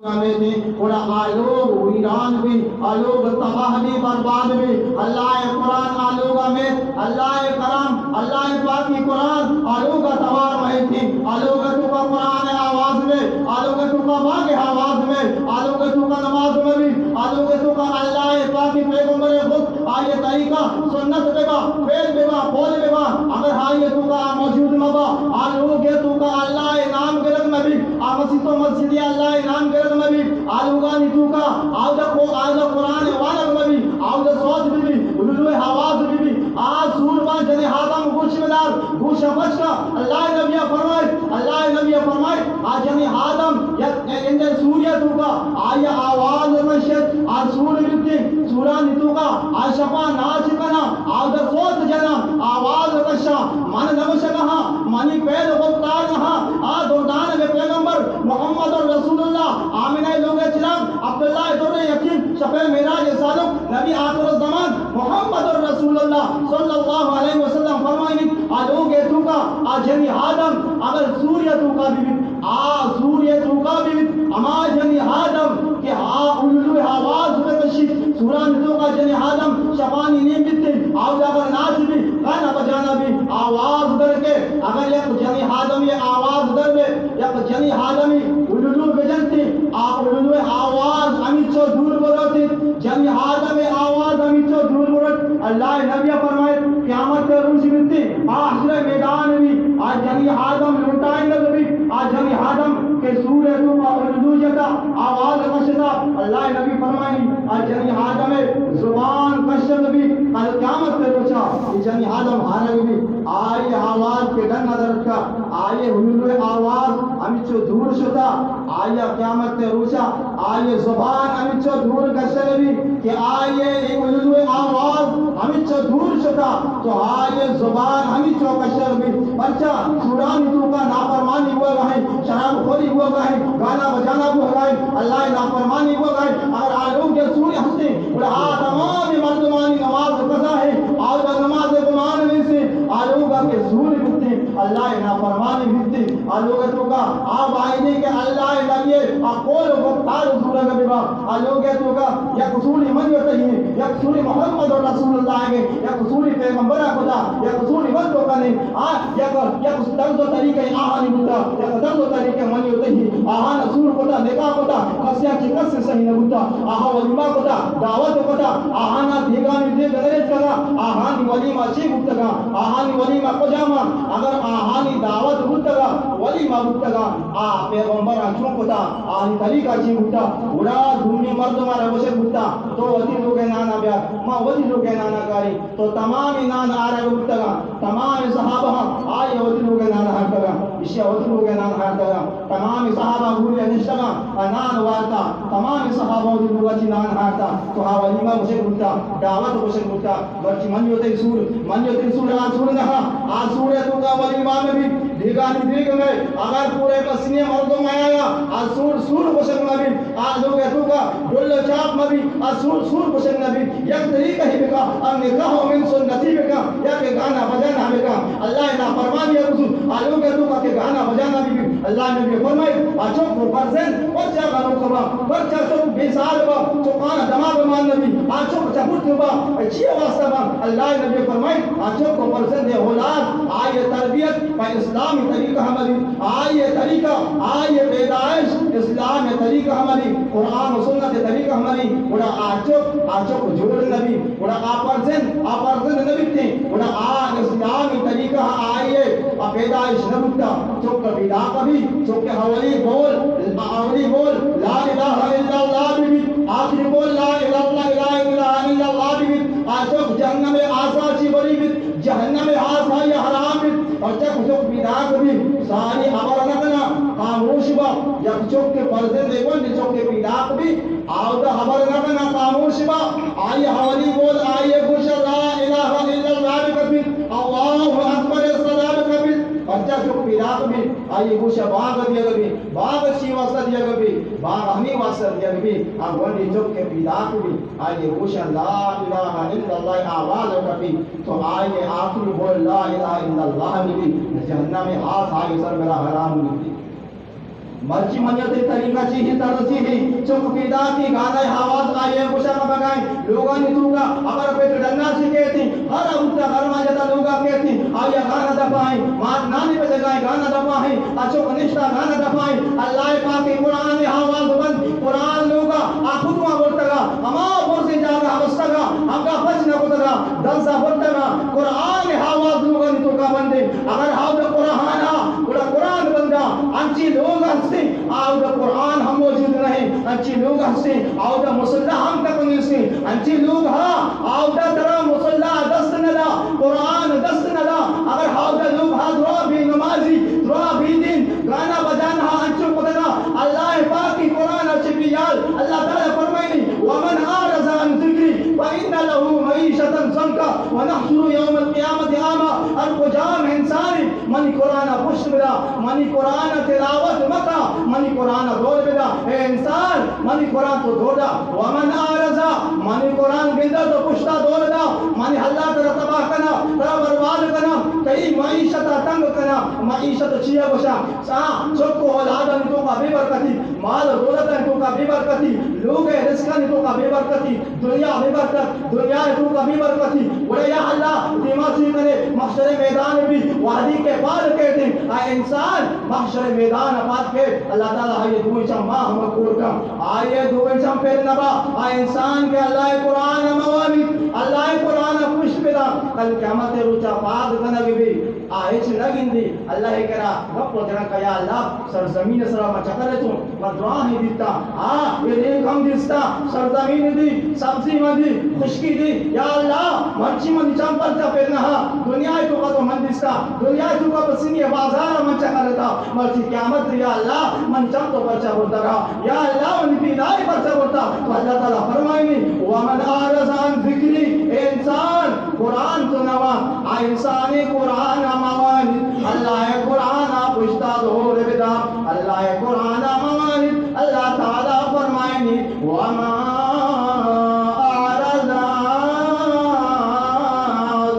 میتیں، گڑا آ لوگ ویران بی، آ لوگ تباہ بی، برباد بی۔ اللہ ءِ قرآن آ لوگ ءَ میت، اللہ ءِ کلام، اللہ ءِ پاکی قرآن آ لوگ ءَ توار میتیں۔ آ لوگ ءِ توکا قرآن ءِ آواز میت، آ لوگ ءِ توکا باگ ءِ آواز میت، آ لوگ ءِ توکا نماز مبی، آ لوگ ءِ توکا اللہ ءِ پاکی پیغمبر ءِ خود آئی ءِ طریقہ، سنت ببا، فعل ببا، قول ببا، اگر آئی ءِ توکا آ موجود مبا، آ لوگ ءِ توکا اللہ ءِ نام گرگ مبی، آ مسیت و مسجد ءَ اللہ ءِ نام گرگ مبی، آ لوگانی توکا آودا کو-، آودا قرآن ءِ وانگ مبی، آودا صوت ببی، الولو ءِ آواز ببی، آ سور باں جنی آدم گوش بدار، گوش بچکا، اللہ ءِ نبی ءَ فرمائے، اللہ ءِ نبی ءَ فرمائے، آ جنی آدم یک اندر سوریا توکا، آئی ءِ آواز کشت، آ سور بیتیں، سورانی توکا، آ شپا ناچ کنا، آ در صوت جنا، آواز کشا، من نمشگہا، منی پید گفتار نہا، آ دردان پیغمبر محمد رسول اللہ، آمنہ لوگ چراغ، عبداللہ در یقین، شپ معراج صادق، نبی آخر الزمان، محمد رسول اللہ صلی اللہ علیہ وسلم فرمائنی، آ لوگ توکا، آ جنی آدم، اگر سوریا توکا بھی آ سور ءِ توکا بیت، ہما جنی آدم کہ آ الولو ءِ آواز بکشیت، سورانی توکا جنی آدم شپانی نیم بیت، آودا اگر ناچ بی، گانا بجانا بی، آواز در کے، اگر یک جنی آدمی آواز در بے، یک جنی آدمی الولو بجنتی، آ الولو ءِ آواز ہمیچو دور بروتی، جنی آدم ءِ آواز ہمیچو دور بروت۔ اللہ ءِ نبی فرمائے، قیامت ءِ روچ بیتی، آ حشر ءِ میدان بی، آ جنی آدم لوٹائینگ بی، آ جنی آدم کہ سور ءِ توکا الولو جتا، آواز کشتا، اللہ ءِ نبی فرمائنی، آ جنی آدم ءِ زبان کشگ بی، کل قیامت ءِ روچا اے جنی آدم ہارگ بی، آئی آواز کہ ڈن ندرتکا، آئی الولو ءِ آواز ہمیچو دور شتا، آئی ءَ قیامت ءِ روچا آئی ءِ زبان ہمیچو دور کشگ بی کہ آئی ءِ اے الولو ءِ آواز ہمیچو دور شتا، تو آئی ءِ زبان ہمیچو کشگ بی۔ پرچا؟ سورانی توکا نافرمانی بوگا ایں، شراب خوری بوگا ایں، گانا بجانا بوگا ایں، اللہ ءِ نافرمانی بوگا ایں۔ اگر آ لوگ ءَ سور ہستی، گڑا آ تمام مردمانی نماز قضا ایں، آ نماز گمان نیستی، آ لوگ ءَ کہ سور بیتی، اللہ ءِ نافرمانی بیتی۔ آ لوگ ءِ توکا آ بایدیں کہ اللہ ءِ نبی ءِ آ قول و گفتار زورگ ببا۔ آ لوگ ءِ توکا یک اصولی من و تئی، یک اصولی محمد رسول اللہ ءِ، یک اصولی پیغمبر ءَ کتا، یک اصولی من تو کنے، آ یک، یک طرز و طریقہ آہانی بوتا، یک طرز و طریقہ من و تئی، آہان سور کتا، نکاح کتا، کسیا چی کس سہی نہ بوتا، آہاں ولیمہ کتا، دعوت کتا، آہانا دیگانی دیگ نریتکگا، آہانی ولیمہ چی بوتگا، آہانی ولیمہ کجاما، اگر آہانی دعوت بوتگا، ولیمہ بوتگا، آ پیغمبراں چون کتا، آہانی طریقہ چی بوتا، گڑا دومی مردم را گوشگ بوتا، تو وتی لوگ ءِ نانا بیار، ما وتی لوگ ءِ نانا کاری، تو تمامی نان آرگ بوتگا، تمام صحابہ آئی وتی لوگ ءِ نان ہارتگا، اشیا وتی لوگ ءِ نان ہارتگا۔ تمام صحابہ گوری نشتگاں ءُ نان وارتا۔ تمام صحابہ وتی لوگا چی نان ہارتا۔ تو ہا ولیمہ گوشگ بوتا، دعوت گوشگ بوتا۔ مرچی منی و تئی سور، منی و تئی سور آ سور نہ، آ سور ءِ توکا ولیمہ نہ بیت۔ بیگانی بیگ مئے، اگر پورے پسنی مردم آیا، آ سور سور گوشگ نہ بیت۔ آ لوگ ءِ توکا ڈل ءُ چاپ مہ بیت، آ سور سور گوشگ نہ بیت۔ یک طریقہ ہی بکا، آ نکاح من سنتی بکا، یا کہ گانا بجانا بکا۔ اللہ ءِ نافرمانی ءَ بزور، آ لوگ ءِ توکا کہ گانا بجانا بہ بیت۔ اللہ ءِ نبی فرمائے، آ چک و فرزند پرچا گنوک با، پرچا چک بے سال با، چکانا دماغ مان نہ بیت، آ چک چپٹ با، چی واسطہ با؟ اللہ ءِ نبی فرمائے، آ چک و فرزند اولاد، آئی تربیت پہ اسلامی طریقہ ہم بیت۔ آئی ءِ طریقہ، آئی ءِ پیدائش اسلام ءِ طریقہ ہم نہ بیت، قرآن و سنت ءِ طریقہ ہم نہ بیت، گڑا آ چک، آ چک جوڑ نہ بیت، گڑا آ فرزند، آ فرزند نہ بیت، گڑا آ اسلامی طریقہ آئی ءِ آ پیدائش نہ بوتا۔ چک پیداک بیت، چک ءِ اولی بول، اولی بول لا الہ الا اللہ بہ بیت، آخری بول لا الہ الا، لا الہ الا اللہ بہ بیت۔ آ چک جہنم ءِ آسا چی بری بیت، جہنم ءِ آس آئی ءَ حرام بیت۔ پرچا کہ چک پیداک بیت، ساری ہبر نہ کنا، خاموش با۔ یک چک ءِ فرزند ءِ گونڈ چک ءِ پیداک بیت، آودا ہبر نہ کنا، خاموش با۔ آئی ءِ اولی بول، آئی ءِ گوش ءَ لا الہ الا اللہ بکپیت، اللہ اکبر ءِ صدا بکپیت۔ پرچا چک پیداک بیت، آئی ءِ گوش ءَ باگ دیگ بیت۔ باگ چی واسطہ دیگ بیت؟ باگ ہمے واسطہ دیگ بیت، آ گونڈیں چک ءِ پیداک بیت۔ آئی ءِ گوش ءَ لا الہ الا اللہ آواز کپیت، تو آئی ءِ آخری بول لا الہ الا اللہ بہ بیت، جہنم ءِ آس آئی ءِ سر برا حرام بہ بیت۔ مرچی منی و تئی طریقہ چی ہی، طرز چی ہی؟ پیداکی گانا آواز آئی ء گوشگ ء بگائیں، لوگانی توکا ابر پہ ڈنا سی کیتی، ہر اوتا گرما جتا لوگا کیتی، آئی ء گانا دپائیں، مات نانی پہ جگائیں گانا دپائیں، اچو کنشتا گانا دپائیں۔ اللہ پاک قرآن آواز بند، قرآن لوگا آ خودواں برتگا، ہما برزیں جاگہ بستگا، ہمگا پچ نہ کتگا، دنزا برتگا، قرآن آواز لوگانی توکا بندیں۔ اگر ہاؤدا قرآن آ، گڑا قرآن بندا، انچی لوگ ہستیں، آؤدا قرآن ہم موجود نہیں، انچی لوگ ہستیں، آؤدا مصلی ہم تک نیستیں، انچی لوگ ہا، آؤدا ترا مصلی دست ندا، قرآن دست ندا، اگر آؤدا لوگ ہا درا بے نمازی، درا بے دین، گانا بجانا ہا انچو کتگا، اللہ پاکی قرآن چپی یال، اللہ تعالی فرمائنی، ومن اعرض عن ذکری فإن له معیشة ضنکا ونحشره یوم القیامة اعمی۔ ہر کجام انسانی منی قرآن ء پشت بدا، منی قرآن ء تلاوت مکا، منی قرآن ء دور بدا۔ اے انسان، منی قرآن تو دور دا۔ ومن اعرض، منی قرآن گندا تو پشتا دور دا۔ منی اللہ ترا تباہ کنا، ترا برباد کنا، تئی معیشت ء تنگ کنا، معیشت چیا گوشا؟ آ، چک و اولادانی توکا بے برکتی، مال و دولتانی توکا بے برکتی، لوگ ء رزقانی توکا بے برکتی، دنیا بے برکت، دنیا ء توکا بے برکتی۔ گڑا یا اللہ، دیما چی کنے؟ محشر میدان بی، وہدی کہ پاد کیتیں، آ انسان محشر میدان پاد کیت، اللہ تعالی آئی دوئیں چم ماں ہم کور کن، آئی دوئیں چم پر نبا۔ آ انسان کہ اللہ قرآن موانی، اللہ قرآن پشت بدا، کل قیامت روچا پاد کنگ بی۔ آ ہچ نہ گندی، اللہ ء کرا گپ و تران کہ یا اللہ، سرزمین ء سرا ما چکر اتوں، ما دراہیں دیتا، آ، اے ریک ہم دیستا، سرزمین دی، سبزی من دی، خشکی دی، یا اللہ، مرچی من چم پرچا پر نہ، دنیا ء توکا تو من دیستا، دنیا ء توکا پسنی بازار من چکر اتا، مرچی قیامت دی، یا اللہ، من چم تو پرچا بردگا، یا اللہ، من پیدائی پرچا برتا، تو اللہ تعالی فرمائنی، ومن اعرض عن ذکری، اے انسان، قرآن تو نوا، آ انسانی قرآن ء موانی، اللہ ء قرآن ء پشتا دور بدا، اللہ ء قرآن ء موانی، اللہ تعالی فرمائنی، وما اعرض عن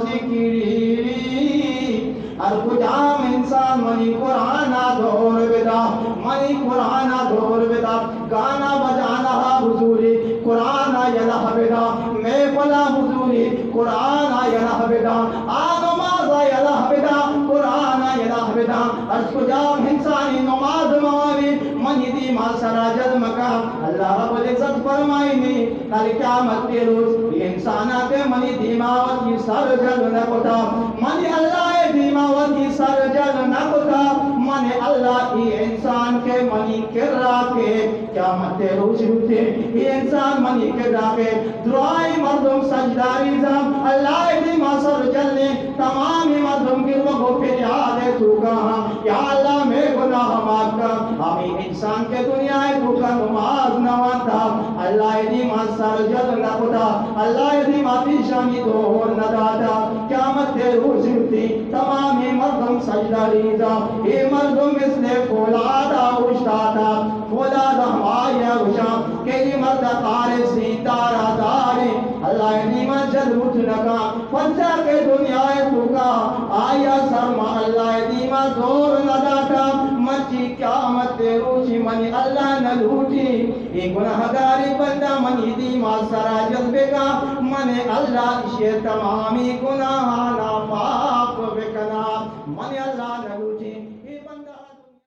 ذکری، ہر کجام انسان منی قرآن ء دور بدا، منی قرآن ء دور بدا، گانا بجانا ء بزوری، قرآن ء یلہ بدا، محفل ء بزوری، قرآن ء یلہ بدا، آ نماز ء یلہ بدا، قرآن ء یلہ بدا۔ ہر کجام انسانی نماز موانی، منی دیما سرا جل مکا۔ اللہ رب العزت فرمائنی، کل قیامت کے روز اے انسانا کہ منی دیما وتی سر جل نہ کتا، منی اللہ ء دیما وتی سر جل نہ کتا، من اللہ اے انسان کہ منی کرا کہ قیامت ء روچ بوتے، اے انسان منی کرا کہ درائی مردم سجدہ ریزاں، اللہ ء دیما سر جلیں، تمامی مردم گروگ و پریاد ء توکا ہاں، یا اللہ مے گناہ معاف کن۔ ہمیں انسان کہ دنیا ء توکا نماز نہ وانتا، اللہ ء دیما سر جل نہ کتا، اللہ ء دیما پیشانی دور نہ داتا، قیامت ء روچ بوتی، تمامی مردم سجدہ ریزا، اے مردم مثل فولادا اوشتاتا، فولاد ہمایا گوشا کہ اے مرد قارسی دارا دارے، اللہ ء دیما جل بوت نکا، پرچا کہ دنیا ء توکا آیا سر ما اللہ ء دیما دور نہ داتا، مرچی قیامت ء روچی منی اللہ نہ لوٹی۔ اے گناہگاریں بندہ منی دیما سرا جل بکا، من اللہ اشی تمامی گناہانا معاف